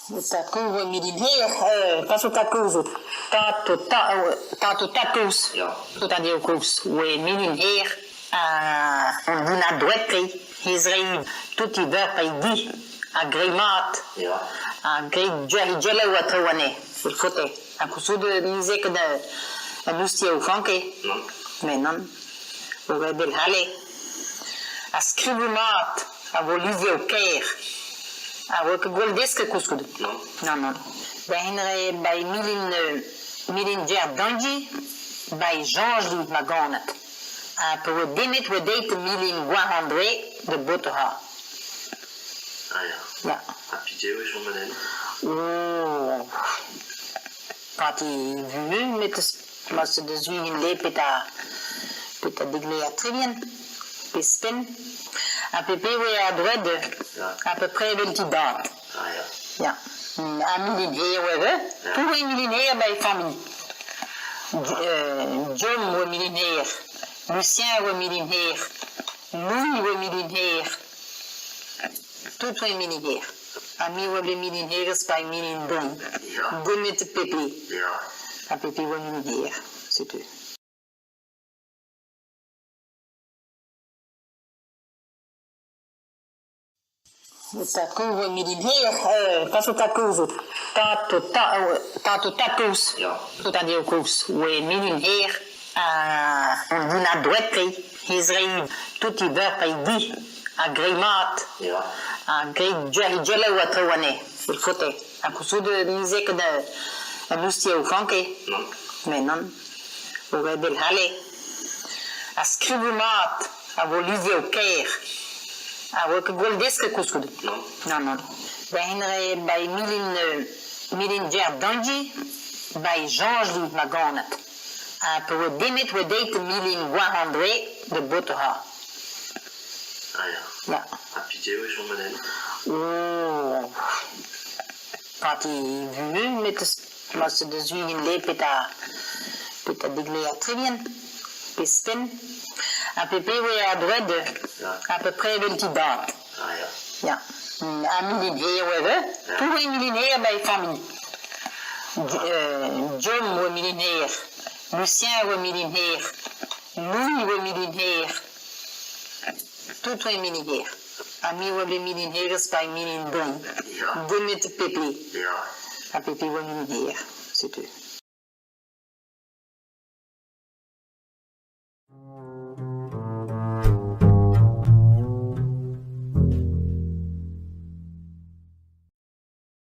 Tad-kozh oa miliner, pas ho tad-kozh zo tad ho tad ho tad-kozh. Ho tad-kozh oa miliner ha an bounad droed-tre he zreid tout he veur pa he di ha graet mat ha graet he oa traoù anezhe e faote ha koulskoude 'mize ket an ouzhti fanke met nann o redek 'c'halle ha skrivoù mat a vo lizheroù kaer a vo ket gwall desket koulskoude. Nann nann. Da henre 'ba milin milin Gerdangi 'ba Jañjli ma ganet. Ha pa oa demet oa deuet milin Gwarandre da Botoha. Ah ya. Ya. Ha piv eo e chom anezhañ? Oh Parti vuhez met ma se deus ugent petra petra degouezhañ Trevien pe Spenn ha pe pe oa a-droed à peu près evel ti dad. Ah ya. Ya. Ha miliner oa ivez. Tout oa miliner 'ba e familh. John oa miliner, Lucien oa miliner, Louis oa miliner. Tout oa miliner. Ha me oa bet milinerez pa milin don. Demet Pepe. Ha Pepe oa miliner, setu. Tad-kozh oa miliner, pas ho tad-kozh zo tad ho tad ho tad-kozh. Ho tad-kozh oa miliner ha an bounad droed-tre he zreid tout he veur pa he di ha graet mat ha graet he oa traoù anezhe e faote ha koulskoude 'mize ket an ouzhti fanke met nann o redek 'c'halle ha skrivoù mat a vo lizheroù kaer a vo ket gwall desket koulskoude nann nann da henre 'ba milin milin Gerdangi 'ba Jañjli ma ganet Ha pa oa demet oa deuet milin Gwarandre da Botoha. Ah ya. Ya. Ha piv eo e chom anezhañ? Oh Parti vuhez met ma se deus ugent petra petra degouezhañ Trevien pe Spenn. Ha pe oa a-droed à peu près evel ti dad. Ah ya. Ya. Ha miliner oa ivez. Tout oa miliner 'ba e familh. John oa miliner, Lucien oa miliner, Louis oa miliner. Tout oa miliner. Ha me oa bet milinerez pa milin don. Demet Pepe. Ha Pepe oa miliner, setu.